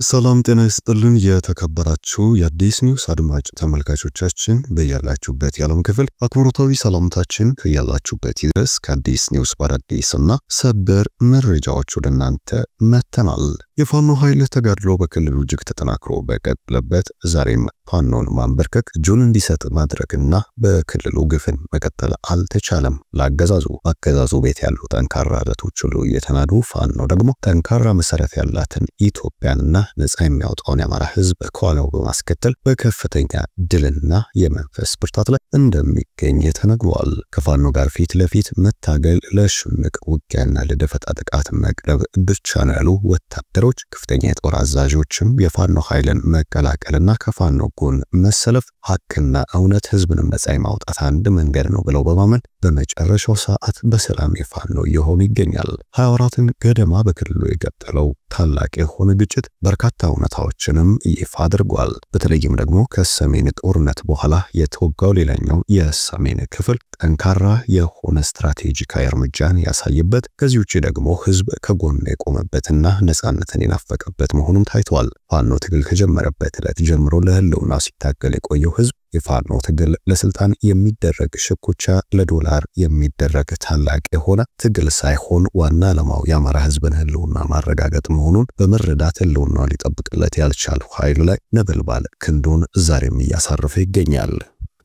ሰላም ጤና ይስጥልን የተከበራችሁ የአዲስ ኒውስ አድማጭ ተመልካቾቻችን፣ በያላችሁበት የዓለም ክፍል አክብሮታዊ ሰላምታችን ከያላችሁበት ይድረስ። ከአዲስ ኒውስ በአዳዲስና ሰበር መረጃዎች ወደ እናንተ መጥተናል። የፋኖ ኃይል ተጋድሎ በክልሉ እጅግ ተጠናክሮ በቀጠለበት ዛሬም ፋኖን ማንበርከክ፣ እጁን እንዲሰጥ ማድረግና በክልሉ ግፍን መቀጠል አልተቻለም። ለአገዛዙ አገዛዙ ቤት ያሉ ጠንካራ አለቶች ሁሉ እየተናዱ፣ ፋኖ ደግሞ ጠንካራ መሰረት ያላትን ኢትዮጵያንና ነፃ የሚያወጣውን የአማራ ሕዝብ ከኋላው በማስከተል በከፍተኛ ድልና የመንፈስ ብርታት ላይ እንደሚገኝ ተነግሯል። ከፋኖ ጋር ፊት ለፊት መታገል ለሽምቅ ውጊያና ለደፈጣ ጥቃት መቅረብ ብቻ ነው ያሉ ወታደሮች፣ ከፍተኛ የጦር አዛዦችም የፋኖ ኃይልን መቀላቀልና ከፋኖ ጎን መሰለፍ ሐቅና እውነት ህዝብንም ነፃ የማውጣት አንድ መንገድ ነው ብለው በማመን በመጨረሻው ሰዓት በሰላም የፋኖ እየሆኑ ይገኛል። 20 ወራትን ገደማ በክልሉ የቀጠለው ታላቅ የሆነ ግጭት በርካታ እውነታዎችንም ይፋ አድርጓል። በተለይም ደግሞ ከሰሜን ጦርነት በኋላ የተወጋው ሌላኛው የሰሜን ክፍል ጠንካራ የሆነ ስትራቴጂካዊ እርምጃን ያሳየበት፣ ከዚህ ውጭ ደግሞ ህዝብ ከጎኑ የቆመበትና ነፃነትን የናፈቀበት መሆኑም ታይቷል። ፋኖ ትግል ከጀመረበት ዕለት ጀምሮ ለህልውና ሲታገል የቆየው ህዝብ የፋኖ ትግል ለስልጣን የሚደረግ ሽኩቻ፣ ለዶላር የሚደረግ ታላቅ የሆነ ትግል ሳይሆን ዋና ዓላማው የአማራ ህዝብን ህልውና ማረጋገጥ መሆኑን በመረዳት ህልውናውን ሊጠብቅለት ያልቻለው ኃይል ላይ ነበልባል ክንዱን ዛሬም እያሳረፈ ይገኛል።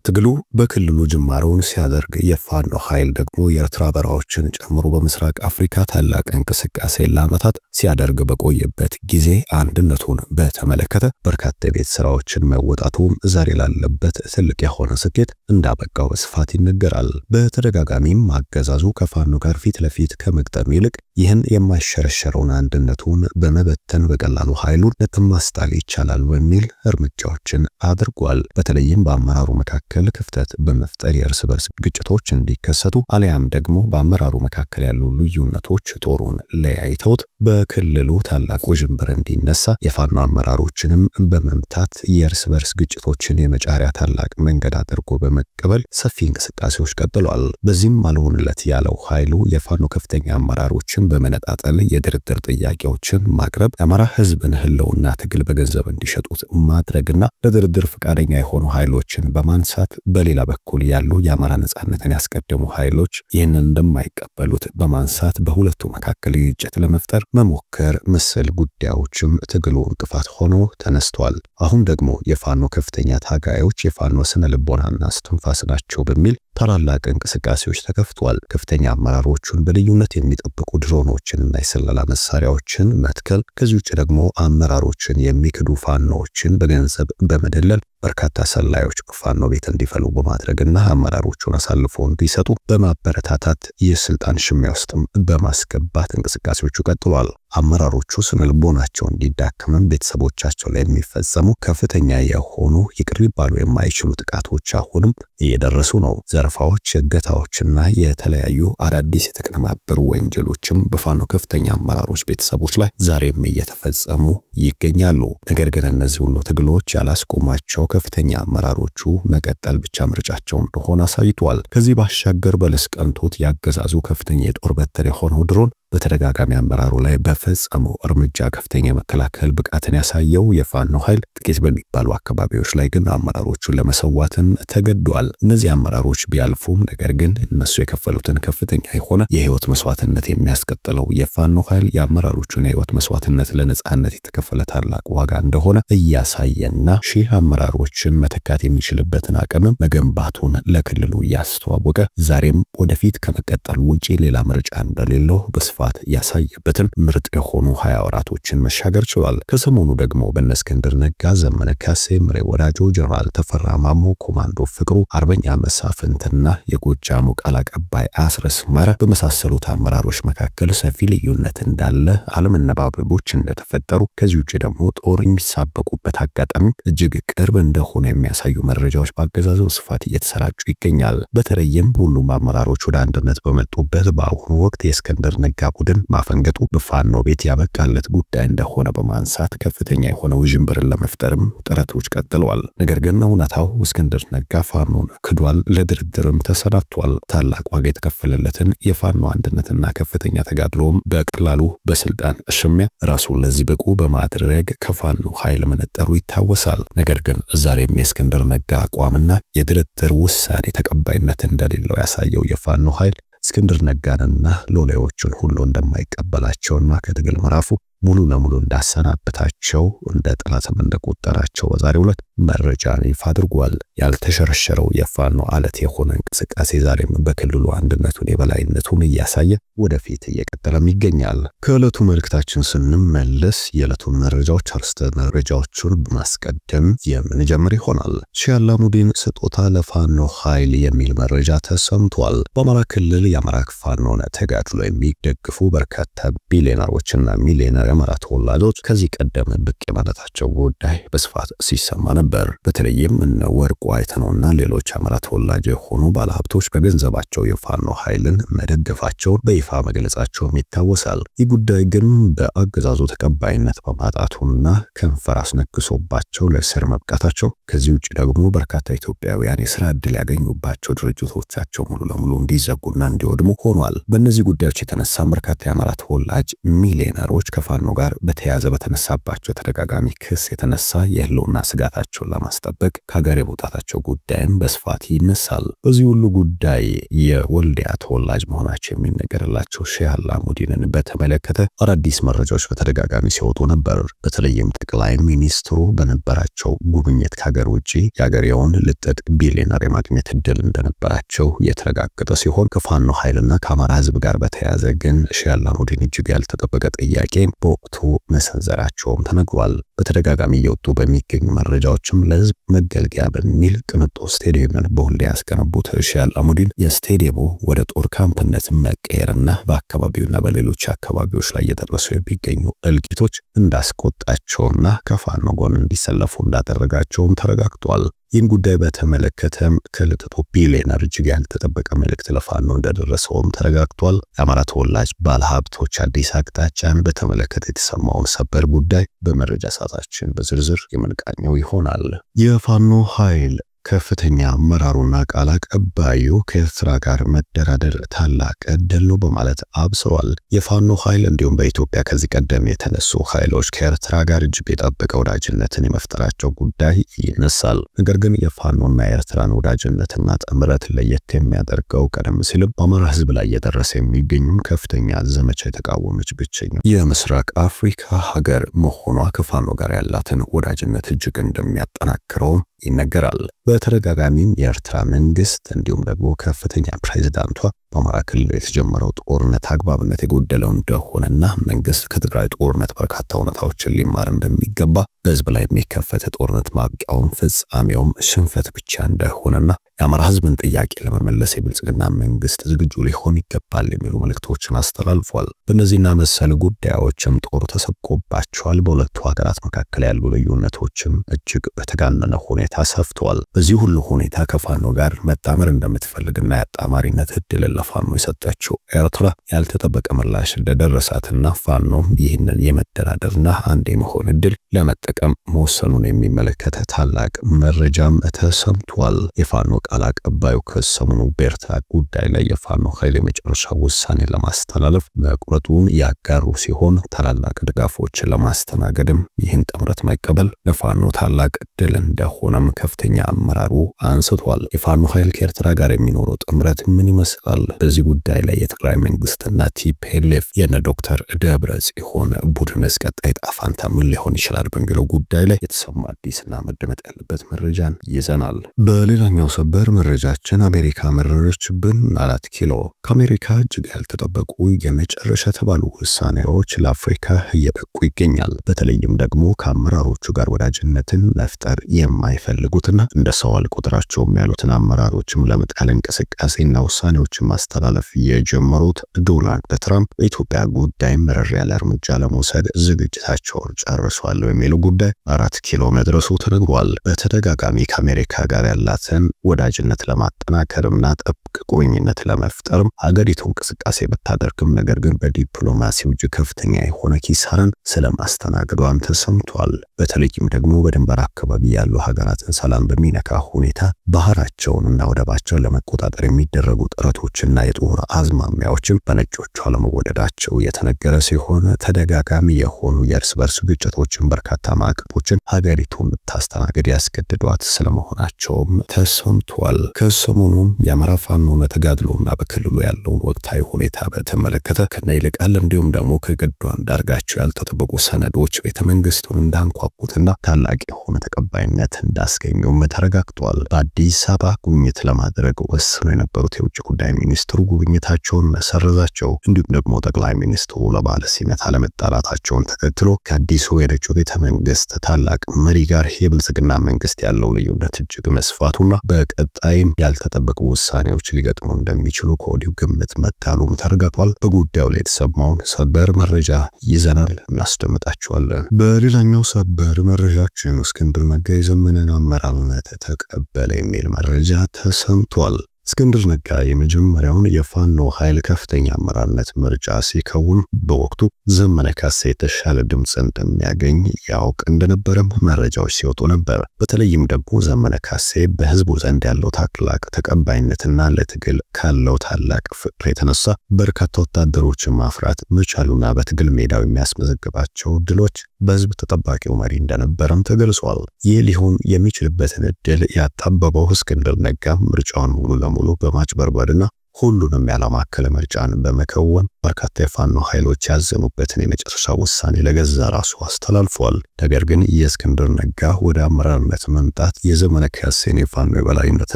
ትግሉ በክልሉ ጅማሮውን ሲያደርግ የፋኖ ኃይል ደግሞ የኤርትራ በረሃዎችን ጨምሮ በምስራቅ አፍሪካ ታላቅ እንቅስቃሴ ለዓመታት ሲያደርግ በቆየበት ጊዜ አንድነቱን በተመለከተ በርካታ የቤት ስራዎችን መወጣቱም ዛሬ ላለበት ትልቅ የሆነ ስኬት እንዳበቃው በስፋት ይነገራል። በተደጋጋሚም አገዛዙ ከፋኖ ጋር ፊት ለፊት ከመግጠም ይልቅ ይህን የማይሸረሸረውን አንድነቱን በመበተን በቀላሉ ኃይሉን ነጥብ ማስጣል ይቻላል በሚል እርምጃዎችን አድርጓል። በተለይም በአመራሩ መካከል ክፍተት በመፍጠር የእርስ በርስ ግጭቶች እንዲከሰቱ አሊያም ደግሞ በአመራሩ መካከል ያሉ ልዩነቶች ጦሩን ለያይተውት በክልሉ ታላቅ ውዥንብር እንዲነሳ፣ የፋኖ አመራሮችንም በመምታት የእርስ በርስ ግጭቶችን የመጫሪያ ታላቅ መንገድ አድርጎ በመቀበል ሰፊ እንቅስቃሴዎች ቀጥሏል። በዚህም አልሆንለት ያለው ኃይሉ የፋኖ ከፍተኛ አመራሮችን በመነጣጠል የድርድር ጥያቄዎችን ማቅረብ፣ የአማራ ሕዝብን ህልውና ትግል በገንዘብ እንዲሸጡት ማድረግና ለድርድር ፈቃደኛ የሆኑ ኃይሎችን በማንሳት፣ በሌላ በኩል ያሉ የአማራ ነጻነትን ያስቀደሙ ኃይሎች ይህንን እንደማይቀበሉት በማንሳት በሁለቱ መካከል ግጭት ለመፍጠር መሞከር መሰል ጉዳዮችም ትግሉ እንቅፋት ሆኖ ተነስቷል። አሁን ደግሞ የፋኖ ከፍተኛ ታጋዮች የፋኖ ስነ ልቦናና እስትንፋስ ናቸው በሚል ታላላቅ እንቅስቃሴዎች ተከፍቷል። ከፍተኛ አመራሮቹን በልዩነት የሚጠብቁ ድሮኖችንና የስለላ መሳሪያዎችን መትከል፣ ከዚህ ውጭ ደግሞ አመራሮችን የሚክዱ ፋኖዎችን በገንዘብ በመደለል በርካታ ሰላዮች በፋኖ ቤት እንዲፈሉ በማድረግና አመራሮቹን አሳልፎ እንዲሰጡ በማበረታታት የስልጣን ሽሚያ ውስጥም በማስገባት እንቅስቃሴዎቹ ቀጥሏል። አመራሮቹ ስነልቦናቸው እንዲዳከምም ቤተሰቦቻቸው ላይ የሚፈጸሙ ከፍተኛ የሆኑ ይቅር ሊባሉ የማይችሉ ጥቃቶች አሁንም እየደረሱ ነው። ዘረፋዎች፣ እገታዎችና የተለያዩ አዳዲስ የተቀነባበሩ ወንጀሎችም በፋኖ ከፍተኛ አመራሮች ቤተሰቦች ላይ ዛሬም እየተፈጸሙ ይገኛሉ። ነገር ግን እነዚህ ሁሉ ትግሎች ያላስቆማቸው ከፍተኛ አመራሮቹ መቀጠል ብቻ ምርጫቸው እንደሆነ አሳይቷል። ከዚህ ባሻገር በለስ ቀንቶት ያገዛዙ ከፍተኛ የጦር በትር የሆነው ድሮን በተደጋጋሚ አመራሩ ላይ በፈጸመው እርምጃ ከፍተኛ የመከላከል ብቃትን ያሳየው የፋኖ ኃይል ጥቂት በሚባሉ አካባቢዎች ላይ ግን አመራሮቹን ለመሰዋትም ተገዷል። እነዚህ አመራሮች ቢያልፉም ነገር ግን እነሱ የከፈሉትን ከፍተኛ የሆነ የህይወት መስዋዕትነት የሚያስቀጥለው የፋኖ ኃይል የአመራሮቹን የህይወት መስዋዕትነት ለነጻነት የተከፈለ ታላቅ ዋጋ እንደሆነ እያሳየና ሺህ አመራሮችን መተካት የሚችልበትን አቅምም መገንባቱን ለክልሉ እያስተዋወቀ ዛሬም ወደፊት ከመቀጠል ውጪ ሌላ ምርጫ እንደሌለው በስፋት ያሳየበትን ምርጥ የሆኑ 20 ወራቶችን መሻገር ችሏል። ከሰሞኑ ደግሞ በእነ እስክንድር ነጋ፣ ዘመነ ካሴ፣ ምሬ ወዳጆ፣ ጀነራል ተፈራ ማሞ፣ ኮማንዶ ፍቅሩ፣ አርበኛ መሳፍንትና የጎጃሙ ቃል አቀባይ አስረስ ማረ በመሳሰሉት አመራሮች መካከል ሰፊ ልዩነት እንዳለ፣ አለመነባበቦች እንደተፈጠሩ፣ ከዚህ ውጭ ደግሞ ጦር የሚሳበቁበት አጋጣሚ እጅግ ቅርብ እንደሆነ የሚያሳዩ መረጃዎች በአገዛዙ ስፋት እየተሰራጩ ይገኛል። በተለይም ሁሉም አመራሮች ወደ አንድነት በመጡበት በአሁኑ ወቅት የእስክንድር ነጋ ነጋ ቡድን ማፈንገጡ በፋኖ ቤት ያበቃለት ጉዳይ እንደሆነ በማንሳት ከፍተኛ የሆነ ውዥንብርን ለመፍጠርም ጥረቶች ቀጥለዋል። ነገር ግን እውነታው እስክንድር ነጋ ፋኖን ክዷል፣ ለድርድርም ተሰናድቷል። ታላቅ ዋጋ የተከፈለለትን የፋኖ አንድነትና ከፍተኛ ተጋድሎም በቀላሉ በስልጣን ሽሚያ ራሱን ለዚህ ብቁ በማድረግ ከፋኖ ኃይል መነጠሩ ይታወሳል። ነገር ግን ዛሬም የእስክንድር ነጋ አቋምና የድርድር ውሳኔ ተቀባይነት እንደሌለው ያሳየው የፋኖ ኃይል እስክንድር ነጋንና ሎሌዎቹን ሁሉ እንደማይቀበላቸውና ከትግል ምዕራፉ ሙሉ ለሙሉ እንዳሰናበታቸው እንደ ጠላትም እንደቆጠራቸው በዛሬው ዕለት መረጃን ይፋ አድርጓል። ያልተሸረሸረው የፋኖ አለት የሆነ እንቅስቃሴ ዛሬም በክልሉ አንድነቱን የበላይነቱን እያሳየ ወደፊት እየቀጠለም ይገኛል። ከዕለቱ መልእክታችን ስንመለስ የዕለቱን መረጃዎች አርስተ መረጃዎቹን በማስቀደም የምንጀምር ይሆናል። ሼህ አላሙዲን ስጦታ ለፋኖ ኃይል የሚል መረጃ ተሰምቷል። በአማራ ክልል የአማራ ፋኖን ተጋድሎ የሚደግፉ በርካታ ቢሊዮነሮችና ሚሊዮነር የአማራ ተወላጆች ከዚህ ቀደም ብቅ የማለታቸው ጉዳይ በስፋት ሲሰማ ነበር። በተለይም እነ ወርቁ አይተነውና ሌሎች አማራ ተወላጅ የሆኑ ባለሀብቶች በገንዘባቸው የፋኖ ኃይልን መደገፋቸውን በይፋ መግለጻቸውም ይታወሳል። ይህ ጉዳይ ግን በአገዛዙ ተቀባይነት በማጣቱና ከንፈር አስነክሶባቸው ለእስር መብቃታቸው፣ ከዚህ ውጭ ደግሞ በርካታ ኢትዮጵያውያን የስራ ዕድል ያገኙባቸው ድርጅቶቻቸው ሙሉ ለሙሉ እንዲዘጉና እንዲወድሙ ሆኗል። በእነዚህ ጉዳዮች የተነሳ በርካታ የአማራ ተወላጅ ሚሊዮነሮች ከፋኖ ጋር በተያያዘ በተነሳባቸው ተደጋጋሚ ክስ የተነሳ የህልውና ስጋታቸውን ለማስጠበቅ ከሀገር የመውጣታቸው ጉዳይም በስፋት ይነሳል። በዚህ ሁሉ ጉዳይ የወልዲያ ተወላጅ መሆናቸው የሚነገርላቸው ሼህ አላሙዲንን በተመለከተ አዳዲስ መረጃዎች በተደጋጋሚ ሲወጡ ነበር። በተለይም ጠቅላይ ሚኒስትሩ በነበራቸው ጉብኝት ከሀገር ውጭ የሀገሬውን ልጥጥ ቢሊዮነር የማግኘት እድል እንደነበራቸው የተረጋገጠ ሲሆን ከፋኖ ኃይልና ከአማራ ህዝብ ጋር በተያያዘ ግን ሼህ አላሙዲን እጅግ ያልተጠበቀ ጥያቄ በወቅቱ መሰንዘራቸውም ተነግሯል። በተደጋጋሚ እየወጡ በሚገኙ መረጃዎችም ለህዝብ መገልገያ በሚል ቅንጡ ስቴዲየምን በወልዲያ ያስገነቡት ሼህ አላሙዲን የስቴዲየሙ ወደ ጦር ካምፕነት መቀየርና በአካባቢውና በሌሎች አካባቢዎች ላይ እየደረሱ የሚገኙ እልቂቶች እንዳስቆጣቸውና ከፋኖ ጎን እንዲሰለፉ እንዳደረጋቸውም ተረጋግጧል። ይህን ጉዳይ በተመለከተም ከልጥጡ ቢሊዮነር እጅግ ያልተጠበቀ መልእክት ለፋኖ እንደደረሰውም ተረጋግጧል። የአማራ ተወላጅ ባለሀብቶች አዲስ አቅጣጫን በተመለከተ የተሰማውን ሰበር ጉዳይ በመረጃ ሰዓታችን በዝርዝር የምንቃኘው ይሆናል። የፋኖ ኃይል ከፍተኛ አመራሩና ቃል አቀባዩ ከኤርትራ ጋር መደራደር ታላቅ ዕድል ነው በማለት አብስሯል። የፋኖ ኃይል እንዲሁም በኢትዮጵያ ከዚህ ቀደም የተነሱ ኃይሎች ከኤርትራ ጋር እጅግ የጠበቀ ወዳጅነትን የመፍጠራቸው ጉዳይ ይነሳል። ነገር ግን የፋኖና የኤርትራን ወዳጅነትና ጥምረት ለየት የሚያደርገው ቀደም ሲልም በአማራ ሕዝብ ላይ እየደረሰ የሚገኙን ከፍተኛ ዘመቻ የተቃወመች ብቸኛ የምስራቅ አፍሪካ ሀገር መሆኗ ከፋኖ ጋር ያላትን ወዳጅነት እጅግ እንደሚያጠናክረው ይነገራል። በተደጋጋሚም የኤርትራ መንግስት እንዲሁም ደግሞ ከፍተኛ ፕሬዝዳንቷ በአማራ ክልል የተጀመረው ጦርነት አግባብነት የጎደለው እንደሆነና መንግስት ከትግራይ ጦርነት በርካታ እውነታዎችን ሊማር እንደሚገባ፣ በህዝብ ላይ የሚከፈት ጦርነት ማብቂያውም ፍጻሜውም ሽንፈት ብቻ እንደሆነና የአማራ ህዝብን ጥያቄ ለመመለስ የብልጽግና መንግስት ዝግጁ ሊሆን ይገባል የሚሉ መልእክቶችን አስተላልፏል። በእነዚህና መሰል ጉዳዮችም ጦሩ ተሰብቆባቸዋል። በሁለቱ ሀገራት መካከል ያሉ ልዩነቶችም እጅግ በተጋነነ ሁኔታ ሰፍተዋል። በዚህ ሁሉ ሁኔታ ከፋኖ ጋር መጣመር እንደምትፈልግና የአጣማሪነት እድል ለፋኖ የሰጠችው ኤርትራ ያልተጠበቀ ምላሽ እንደደረሳትና ፋኖ ይህንን የመደራደርና አንድ የመሆን እድል ለመጠቀም መወሰኑን የሚመለከተ ታላቅ መረጃም ተሰምቷል። የፋኖ ቃል አቀባዩ ከሰሞኑ በኤርትራ ጉዳይ ላይ የፋኖ ኃይል የመጨረሻ ውሳኔ ለማስተላለፍ መቁረጡን ያጋሩ ሲሆን ታላላቅ ድጋፎችን ለማስተናገድም ይህን ጥምረት መቀበል ለፋኖ ታላቅ እድል እንደሆነም ከፍተኛ አመራሩ አንስቷል። የፋኖ ኃይል ከኤርትራ ጋር የሚኖረው ጥምረት ምን ይመስላል? በዚህ ጉዳይ ላይ የትግራይ መንግስትና TPLF የነ ዶክተር ደብረ ጽዮን ቡድንስ ቀጣይ ዕጣ ፈንታ ምን ሊሆን ይችላል በሚለው ጉዳይ ላይ የተሰማ አዲስና መደመጥ ያለበት መረጃን ይዘናል። በሌላኛው ሰበር መረጃችን አሜሪካ መረረችብን 4 ኪሎ። ከአሜሪካ እጅግ ያልተጠበቁ የመጨረሻ የተባሉ ውሳኔዎች ለአፍሪካ እየበቁ ይገኛል። በተለይም ደግሞ ከአመራሮቹ ጋር ወዳጅነትን መፍጠር የማይፈልጉትና እንደ ሰው አልቆጥራቸውም ያሉትን አመራሮችም ለመጣል እንቅስቃሴና ውሳኔዎችን ማስተላለፍ የጀመሩት ዶናልድ ትራምፕ በኢትዮጵያ ጉዳይ መረር ያለ እርምጃ ለመውሰድ ዝግጅታቸውን ጨርሷል የሚለው ጉዳይ 4 ኪሎ መድረሱ ተነግሯል። በተደጋጋሚ ከአሜሪካ ጋር ያላትን ወዳጅነት ለማጠናከርና ጥብቅ ቁርኝነት ለመፍጠርም ሀገሪቱ እንቅስቃሴ ብታደርግም ነገር ግን በዲፕሎማሲው እጅግ ከፍተኛ የሆነ ኪሳራን ስለማስተናገዷም ተሰምቷል። በተለይም ደግሞ በድንበር አካባቢ ያሉ ሀገራትን ሰላም በሚነካ ሁኔታ ባህራቸውንና ወደባቸውን ለመቆጣጠር የሚደረጉ ጥረቶችና የጦር አዝማሚያዎችም በነጮቹ አለመወደዳቸው የተነገረ ሲሆን ተደጋጋሚ የሆኑ የእርስ በርስ ግጭቶችን በርካታ ማዕቀቦችን ሀገሪቱ እንድታስተናግድ ያስገድዷት ስለመሆናቸውም ተሰምቷል። ከሰሞኑም የአማራ ፋኖ ተጋድሎና በክልሉ ያለውን ወቅታዊ ሁኔታ በተመለከተ ከነ ይልቃል እንዲሁም ደግሞ ከገዱ አንዳርጋቸው ያልተጠበቁ ሰነዶች ቤተመንግስቱን እንዳንኳኩትና ታላቅ የሆነ ተቀባይነት እንዳስገኙም ተረጋግጧል። በአዲስ አበባ ጉብኝት ለማድረግ ወስነው የነበሩት የውጭ ጉዳይ ሚኒስትሩ ጉብኝታቸውን መሰረዛቸው እንዲሁም ደግሞ ጠቅላይ ሚኒስትሩ ለበዓለ ሲመት አለመጠራታቸውን ተከትሎ ከአዲሱ የነጩ ቤተመንግስት ታላቅ መሪ ጋር የብልጽግና መንግስት ያለው ልዩነት እጅግ መስፋቱና በቀጣይም ያልተጠበቁ ውሳኔዎች ሊገጥሙ እንደሚችሉ ከወዲሁ ግምት መጣሉም ተረጋግጧል። በጉዳዩ ላይ የተሰማውን ሰበር መረጃ ይዘናል፣ እናስደምጣችኋለን። በሌላኛው ሰበር መረጃችን እስክንድር ነጋ የዘመነን አመራርነት ተቀበለ የሚል መረጃ ተሰምቷል። እስክንድር ነጋ የመጀመሪያውን የፋኖ ኃይል ከፍተኛ አመራርነት ምርጫ ሲከውን በወቅቱ ዘመነ ካሴ የተሻለ ድምፅ እንደሚያገኝ ያውቅ እንደነበረም መረጃዎች ሲወጡ ነበር። በተለይም ደግሞ ዘመነ ካሴ በህዝቡ ዘንድ ያለው ታላቅ ተቀባይነትና ለትግል ካለው ታላቅ ፍቅር የተነሳ በርካታ ወታደሮችን ማፍራት መቻሉና በትግል ሜዳው የሚያስመዘግባቸው ድሎች በህዝብ ተጠባቂው መሪ እንደነበረም ተገልጿል። ይህ ሊሆን የሚችልበትን እድል ያጣበበው እስክንድር ነጋ ምርጫውን ሙሉ ለሙሉ በማጭበርበርና ሁሉንም ያላማከለ ምርጫን በመከወን በርካታ የፋኖ ኃይሎች ያዘኑበትን የመጨረሻ ውሳኔ ለገዛ ራሱ አስተላልፏል። ነገር ግን የእስክንድር ነጋ ወደ አመራርነት መምጣት የዘመነ ካሴን የፋኖ የበላይነት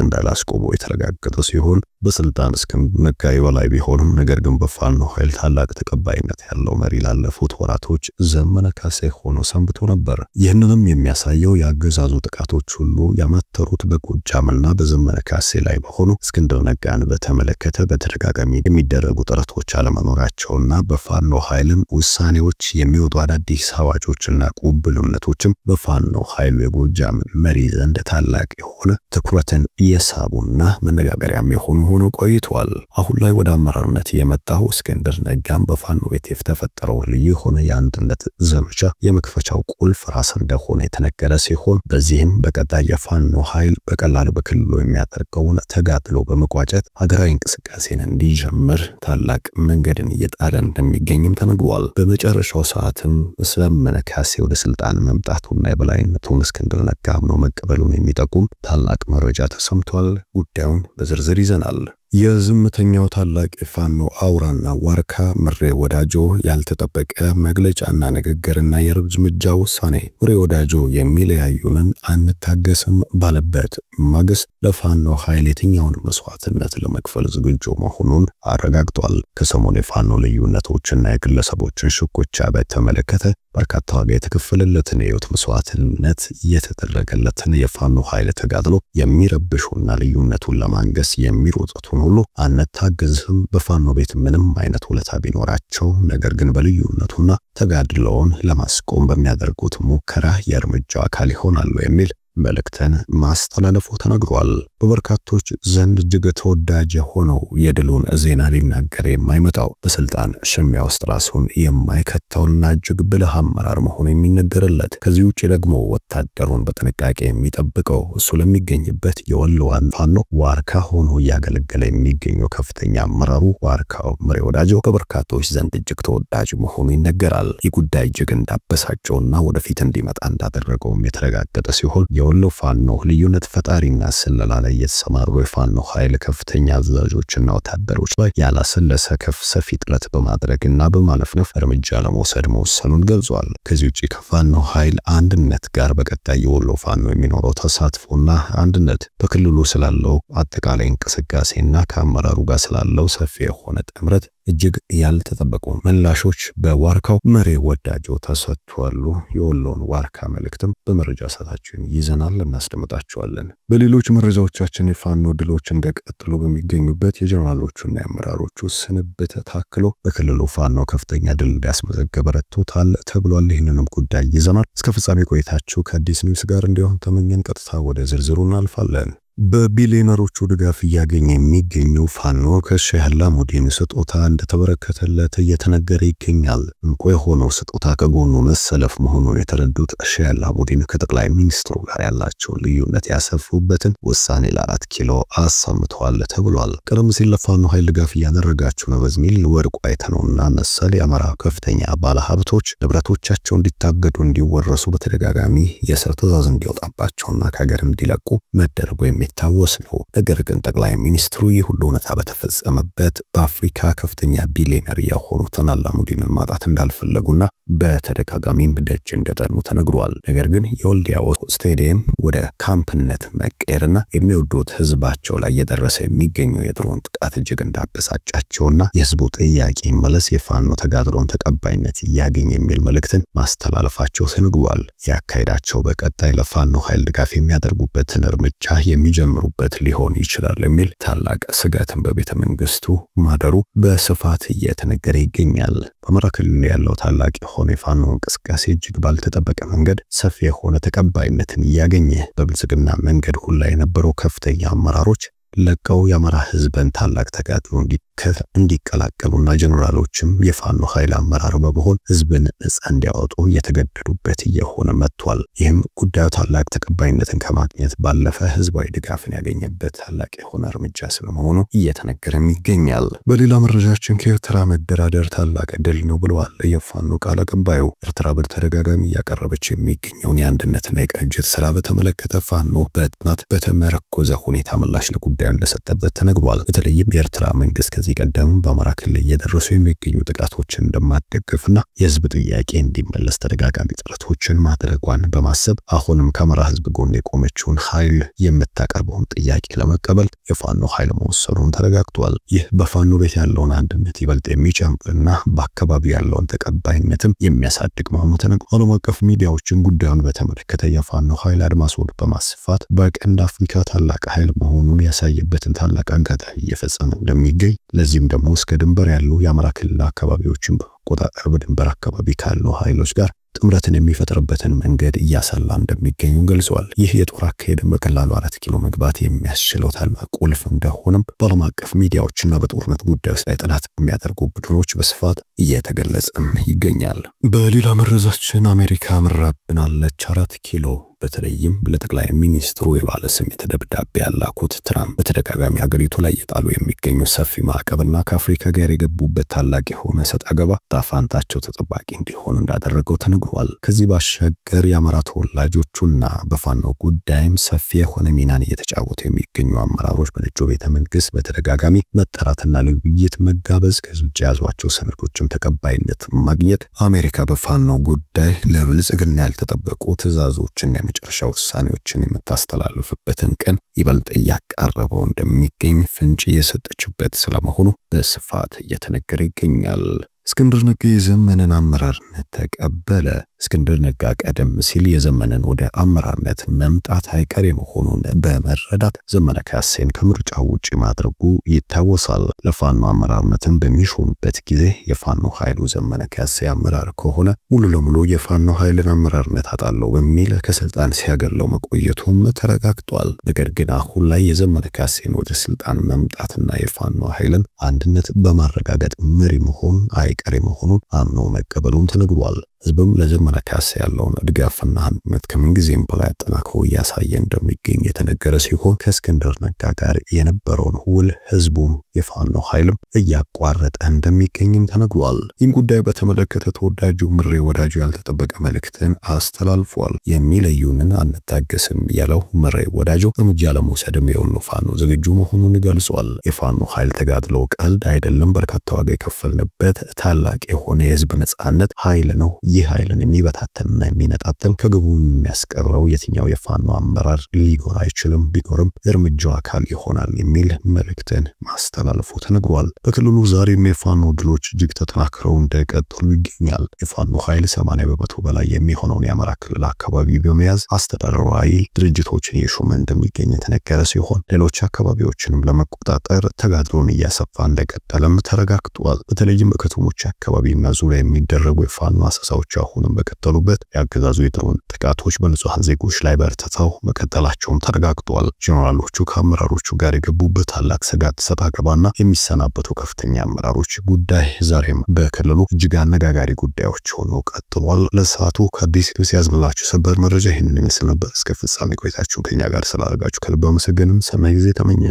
እንዳላስቆመው የተረጋገጠ ሲሆን በስልጣን እስክንድር ነጋ የበላይ ቢሆንም ነገር ግን በፋኖ ኃይል ታላቅ ተቀባይነት ያለው መሪ ላለፉት ወራቶች ዘመነ ካሴ ሆኖ ሰንብቶ ነበር። ይህንንም የሚያሳየው የአገዛዙ ጥቃቶች ሁሉ ያማተሩት በጎጃምና በዘመነ ካሴ ላይ በሆኑ እስክንድር ነጋን በተመለከተ በተደጋጋሚ የሚደረጉ ጥረቶች አለመኖራቸውና በፋኖ ኃይልም ውሳኔዎች የሚወጡ አዳዲስ አዋጆችና ቁብልነቶችም በፋኖ ኃይሉ የጎጃም መሪ ዘንድ ታላቅ የሆነ ትኩረትን እየሳቡና መነጋገሪያም የሆኑ ሆኖ ቆይቷል። አሁን ላይ ወደ አመራርነት የመጣው እስክንድር ነጋም በፋኖ ቤት የተፈጠረው ልዩ የሆነ የአንድነት ዘመቻ የመክፈቻው ቁልፍ ራስ እንደሆነ የተነገረ ሲሆን በዚህም በቀጣይ የፋኖ ኃይል በቀላሉ በክልሉ የሚያደርገውን ተጋድሎ በመቋጨት ሀገራዊ እንቅስቃሴን እንዲጀምር ታላቅ መንገድን እየጣለ እንደሚገኝም ተነግሯል። በመጨረሻው ሰዓትም ዘመነ ካሴ ወደ ስልጣን መምጣቱና የበላይነቱን እስክንድር ነጋ አምኖ መቀበሉን የሚጠቁም ታላቅ መረጃ ተሰምቷል። ጉዳዩን በዝርዝር ይዘናል። የዝምተኛው ታላቅ የፋኖ አውራና ዋርካ ምሬ ወዳጆ ያልተጠበቀ መግለጫና ንግግርና የእርምጃ ውሳኔ። ምሬ ወዳጆ የሚለያዩንን አንታገስም ባለበት ማግስት ለፋኖ ኃይል የትኛውን መስዋዕትነት ለመክፈል ዝግጁ መሆኑን አረጋግጧል። ከሰሞኑ የፋኖ ልዩነቶችና የግለሰቦችን ሽኩቻ በተመለከተ በርካታ ዋጋ የተከፈለለትን የህይወት መስዋዕትነት የተደረገለትን የፋኖ ኃይል ተጋድሎ የሚረብሹና ልዩነቱን ለማንገስ የሚሮጡትን ሁሉ አንታገዝም፣ በፋኖ ቤት ምንም አይነት ውለታ ቢኖራቸው ነገር ግን በልዩነቱና ተጋድሎውን ለማስቆም በሚያደርጉት ሙከራ የእርምጃው አካል ይሆናሉ የሚል መልእክትን ማስተላለፉ ተነግሯል። በበርካቶች ዘንድ እጅግ ተወዳጅ የሆነው የድሉን ዜና ሊናገር የማይመጣው በስልጣን ሽሚያ ውስጥ ራሱን የማይከተውና እጅግ ብልህ አመራር መሆኑ የሚነገርለት፣ ከዚህ ውጭ ደግሞ ወታደሩን በጥንቃቄ የሚጠብቀው እሱ ለሚገኝበት የወሎዋን ፋኖ ዋርካ ሆኖ እያገለገለ የሚገኘው ከፍተኛ አመራሩ ዋርካው ምሬ ወዳጆ በበርካቶች ዘንድ እጅግ ተወዳጅ መሆኑ ይነገራል። ይህ ጉዳይ እጅግ እንዳበሳጨውና ወደፊት እንዲመጣ እንዳደረገውም የተረጋገጠ ሲሆን የወሎ ፋኖ ልዩነት ፈጣሪና ስለላ ላይ የተሰማሩ የፋኖ ኃይል ከፍተኛ አዛዦችና ወታደሮች ላይ ያላሰለሰ ሰፊ ጥረት በማድረግና በማለፍለፍ እርምጃ ለመውሰድ መወሰኑን ገልጿል። ከዚህ ውጪ ከፋኖ ኃይል አንድነት ጋር በቀጣይ የወሎ ፋኖ የሚኖረው ተሳትፎና አንድነት በክልሉ ስላለው አጠቃላይ እንቅስቃሴና ከአመራሩ ጋር ስላለው ሰፊ የሆነ ጥምረት እጅግ ያልተጠበቁ ምላሾች በዋርካው ምሬ ወዳጆ ተሰጥቷል። የወሎን ዋርካ መልእክትም በመረጃ ሰዓታችን ይዘናል፣ እናስደምጣቸዋለን። በሌሎች መረጃዎቻችን የፋኖ ድሎች እንደቀጠሉ በሚገኙበት የጀነራሎቹና የአመራሮቹ ስንብት ታክሎ በክልሉ ፋኖ ከፍተኛ ድል እንዲያስመዘገበ ረድቶታል ተብሏል። ይህንንም ጉዳይ ይዘናል። እስከ ፍጻሜ ቆይታችሁ ከአዲስ ኒውስ ጋር እንዲሆን ተመኘን። ቀጥታ ወደ ዝርዝሩ እናልፋለን። በቢሊዮነሮቹ ድጋፍ እያገኘ የሚገኘው ፋኖ ከሼህ አላሙዲን ስጦታ እንደተበረከተለት እየተነገረ ይገኛል። እንቁ የሆነው ስጦታ ከጎኑ መሰለፍ መሆኑን የተረዱት ሼህ አላሙዲን ከጠቅላይ ሚኒስትሩ ጋር ያላቸውን ልዩነት ያሰፉበትን ውሳኔ ለአራት ኪሎ አሰምተዋል ተብሏል። ቀደም ሲል ለፋኖ ኃይል ድጋፍ እያደረጋችሁ ነው በሚል ወድቆ አይተነውና መሰል የአማራ ከፍተኛ ባለሀብቶች ንብረቶቻቸው እንዲታገዱ፣ እንዲወረሱ በተደጋጋሚ የእስር ትዕዛዝ እንዲወጣባቸውና ከሀገር እንዲለቁ መደረጉ የሚታወስ ነው። ነገር ግን ጠቅላይ ሚኒስትሩ ይህ ሁሉ እውነታ በተፈጸመበት በአፍሪካ ከፍተኛ ቢሊዮነር የሆኑትን አላሙዲንን ማጣት እንዳልፈለጉና በተደጋጋሚም ደጅ እንደጠኑ ተነግሯል። ነገር ግን የወልዲያው ስቴዲየም ወደ ካምፕነት መቀየርና የሚወዱት ህዝባቸው ላይ እየደረሰ የሚገኘው የድሮን ጥቃት እጅግ እንዳበሳጫቸውና የህዝቡ ጥያቄ መለስ የፋኖ ተጋድሎን ተቀባይነት እያገኝ የሚል መልእክትን ማስተላለፋቸው ተነግሯል። ያካሄዳቸው በቀጣይ ለፋኖ ኃይል ድጋፍ የሚያደርጉበትን እርምጃ የሚጀምሩበት ሊሆን ይችላል የሚል ታላቅ ስጋትን በቤተ መንግስቱ ማደሩ በስፋት እየተነገረ ይገኛል። በአማራ ክልል ያለው ታላቅ የሆነ የፋኖ እንቅስቃሴ እጅግ ባልተጠበቀ መንገድ ሰፊ የሆነ ተቀባይነትን እያገኘ በብልጽግና መንገድ ሁላ የነበረው ከፍተኛ አመራሮች ለቀው የአማራ ህዝብን ታላቅ ተጋድሎ እንዲቀላቀሉና ጀነራሎችም የፋኖ ኃይል አመራር በመሆን ህዝብን ነፃ እንዲያወጡ እየተገደዱበት እየሆነ መጥቷል። ይህም ጉዳዩ ታላቅ ተቀባይነትን ከማግኘት ባለፈ ህዝባዊ ድጋፍን ያገኘበት ታላቅ የሆነ እርምጃ ስለመሆኑ እየተነገረም ይገኛል። በሌላ መረጃችን ከኤርትራ መደራደር ታላቅ ድል ነው ብለዋል የፋኖ ቃል አቀባዩ። ኤርትራ በተደጋጋሚ እያቀረበች የሚገኘውን የአንድነትና የቅንጅት ስራ በተመለከተ ፋኖ በጥናት በተመረኮዘ ሁኔታ ምላሽ ለጉዳዩ እንደሰጠበት ተነግሯል። በተለይም የኤርትራ መንግስት ከዚህ ቀደም በአማራ ክልል እየደረሱ የሚገኙ ጥቃቶችን እንደማትደግፍና የህዝብ ጥያቄ እንዲመለስ ተደጋጋሚ ጥረቶችን ማድረጓን በማሰብ አሁንም ከአማራ ህዝብ ጎን የቆመችውን ኃይል የምታቀርበውን ጥያቄ ለመቀበል የፋኖ ኃይል መወሰኑን ተረጋግጧል። ይህ በፋኖ ቤት ያለውን አንድነት ይበልጥ የሚጨምርና በአካባቢው ያለውን ተቀባይነትም የሚያሳድግ መሆኑ ተነግሯል። ዓለም አቀፍ ሚዲያዎችን ጉዳዩን በተመለከተ የፋኖ ኃይል አድማሱን በማስፋት በቀንድ አፍሪካ ታላቅ ኃይል መሆኑን ያሳየበትን ታላቅ አጋጣሚ እየፈጸመ እንደሚገኝ፣ ለዚህም ደግሞ እስከ ድንበር ያሉ የአማራ ክልል አካባቢዎችን በመቆጣጠር በድንበር አካባቢ ካሉ ኃይሎች ጋር ጥምረትን የሚፈጥርበትን መንገድ እያሰላ እንደሚገኙ ገልጸዋል። ይህ የጦር አካሄድን በቀላሉ 4 ኪሎ መግባት የሚያስችለው ታላቅ ቁልፍ እንደሆነም በዓለም አቀፍ ሚዲያዎችና በጦርነት ጉዳዮች ላይ ጥናት የሚያደርጉ ቡድኖች በስፋት እየተገለጸም ይገኛል። በሌላ መረጃችን አሜሪካ ምራብናለች 4 ኪሎ። በተለይም ለጠቅላይ ሚኒስትሩ የባለ ስሜት ደብዳቤ ያላኩት ትራምፕ በተደጋጋሚ ሀገሪቱ ላይ እየጣሉ የሚገኙ ሰፊ ማዕቀብና ከአፍሪካ ጋር የገቡበት ታላቅ የሆነ ሰጥ አገባ ጣፋንታቸው ተጠባቂ እንዲሆን እንዳደረገው ተነግሯል። ከዚህ ባሻገር የአማራ ተወላጆቹና በፋኖ ጉዳይም ሰፊ የሆነ ሚናን እየተጫወቱ የሚገኙ አመራሮች በነጩ ቤተ መንግስት በተደጋጋሚ መጠራትና ለውይይት መጋበዝ፣ ከዚህ ውጭ የያዟቸው ሰነዶችም ተቀባይነት ማግኘት አሜሪካ በፋኖ ጉዳይ ለብልጽግና ያልተጠበቁ ትዕዛዞችን የመጨረሻ ውሳኔዎችን የምታስተላልፍበትን ቀን ይበልጥ እያቃረበው እንደሚገኝ ፍንጭ የሰጠችበት ስለመሆኑ በስፋት እየተነገረ ይገኛል። እስክንድር ነጋ የዘመንን አመራርነት ተቀበለ። እስክንድር ነጋ ቀደም ሲል የዘመንን ወደ አመራርነት መምጣት አይቀሬ መሆኑን በመረዳት ዘመነ ካሴን ከምርጫው ውጪ ማድረጉ ይታወሳል። ለፋኖ አመራርነትን በሚሾምበት ጊዜ የፋኖ ኃይሉ ዘመነ ካሴ አመራር ከሆነ ሙሉ ለሙሉ የፋኖ ኃይልን አመራርነት አጣለው በሚል ከስልጣን ሲያገለው መቆየቱም ተረጋግጧል። ነገር ግን አሁን ላይ የዘመነ ካሴን ወደ ስልጣን መምጣትና የፋኖ ኃይልን አንድነት በማረጋገጥ መሪ መሆን አይቀሬ መሆኑን አምኖ መቀበሉን ተነግሯል። ህዝብም ለዘመነ ካሴ ያለውን ድጋፍና አንድነት ከምንጊዜም በላይ አጠናክሮ እያሳየ እንደሚገኝ የተነገረ ሲሆን ከእስክንድር ነጋ ጋር የነበረውን ውል ህዝቡም የፋኖ ኃይልም እያቋረጠ እንደሚገኝም ተነግሯል። ይህን ጉዳይ በተመለከተ ተወዳጁ ምሬ ወዳጁ ያልተጠበቀ መልእክትን አስተላልፏል። የሚለዩንን አንታገስም ያለው ምሬ ወዳጁ እርምጃ ለመውሰድም የወሎ ፋኖ ዝግጁ መሆኑን ገልጿል። የፋኖ ኃይል ተጋድሎ ቀልድ አይደለም፣ በርካታ ዋጋ የከፈልንበት ታላቅ የሆነ የህዝብ ነጻነት ኃይል ነው። ይህ ኃይልን የሚበታተንና የሚነጣጠል ከግቡ የሚያስቀረው የትኛው የፋኖ አመራር ሊኖር አይችልም፣ ቢኖርም እርምጃው አካል ይሆናል የሚል መልእክትን ማስተላለፉ ተነግሯል። በክልሉ ዛሬም የፋኖ ድሎች እጅግ ተጠናክረው እንደቀጠሉ ይገኛል። የፋኖ ኃይል 80% በላይ የሚሆነውን የአማራ ክልል አካባቢ በመያዝ አስተዳደራዊ ድርጅቶችን እየሾመ እንደሚገኝ የተነገረ ሲሆን ሌሎች አካባቢዎችንም ለመቆጣጠር ተጋድሎን እያሰፋ እንደቀጠለም ተረጋግጧል። በተለይም በከተሞች አካባቢና ዙሪያ የሚደረጉ የፋኖ አሰሳዎች ሁኔታዎች አሁንም በቀጠሉበት የአገዛዙ የድሮን ጥቃቶች በንጹሃን ዜጎች ላይ በርትተው መቀጠላቸውም ተረጋግጧል። ጄኔራሎቹ ከአመራሮቹ ጋር የገቡበት ታላቅ ስጋት ሰጣ ገባና የሚሰናበቱ ከፍተኛ አመራሮች ጉዳይ ዛሬም በክልሉ እጅግ አነጋጋሪ ጉዳዮች ሆኖ ቀጥሏል። ለሰዓቱ ከአዲስ ኒውስ ያዝንላችሁ ሰበር መረጃ ይህንን ይመስል ነበር። እስከ ፍጻሜ ቆይታችሁን ከኛ ጋር ስላደረጋችሁ ከልብ አመሰግንም። ሰናይ ጊዜ ተመኘን።